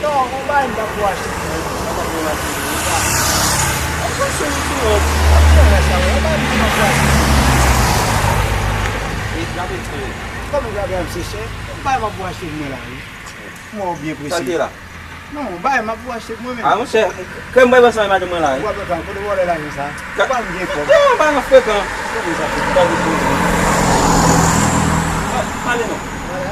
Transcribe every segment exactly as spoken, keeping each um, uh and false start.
Non, yon bagay m t ap pou achte pou mwen, sa pa gen machine, sa. Yon bagay m t ap pou achte. E grabe, kòman grabe a, mesye chè? Yon bagay m ap pou achte pou mwen la, wi. Mwen ou byen prese. Sa l te la? Non, yon bagay m ap pou achte pou mwen menm. A, monchè, krèm bay ansanm ak madanm mwen la, wi. W ap pran kote w vòlè lajan sa? Ou pa m gen kòb. Yo, pa nan frekan. Kote sa fè? Pale non.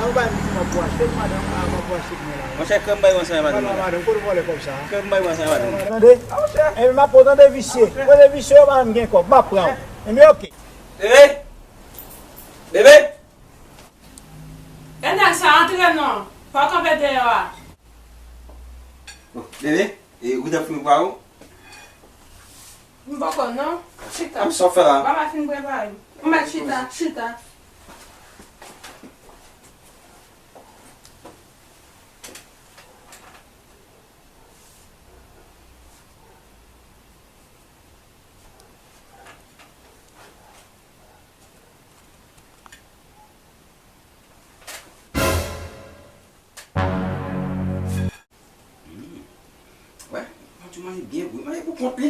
Yon bagay m di m ap pou achte pou madanm, m ap pou achte pou mwen la. Monchè, krèm bay ansanm ak madanm mwen la. Madanm, kote w vòlè kòb sa? Krèm bay ansanm ak madanm mwen la. Tande? A, monchè. Epi m ap pran, tande visye. Kote visye yo pa m gen kòb, m ap pran. Epi oke. Bebe! Bebe! Enèg sa antre non. Pa w kanpe deyò a. Bon, bebe, e ou t ap fini prepare w? M poko non. Chita. A, men sa w fè la? Papa fin prepare. M mèt chita, chita. Hmm. Wè, Matthew manje byen wi, manje pou kont li.